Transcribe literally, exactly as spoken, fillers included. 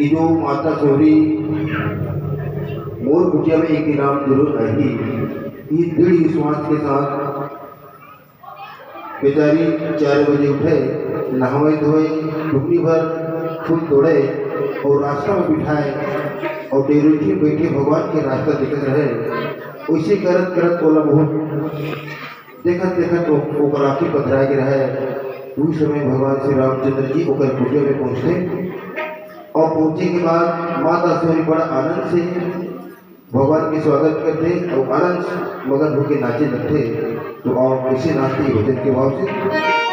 कि जो माता सोहरी मोर कुटिया में एक दिन राम जरूर आही, ये दृढ़ विश्वास के साथ बेचारी चार बजे उठे, नहावे धोए, टुकनी भर फूल तोड़े और रास्ता में बिठाए और डेरूठी बैठे भगवान के रास्ता देखत रहे। वैसे करत करत ओला बहुत देखत देखत ओ-, ओकर आँखी पथराए के रहे। उस समय भगवान श्री रामचंद्र जी ओकर कुटिया में पहुँचते और पहुँचे के बाद माता सोहरी बड़ा आनंद से भगवान के स्वागत करते और आनंद मगन होकर नाचे लगते। तो आओ, कैसे नाचते भजन के भाव से।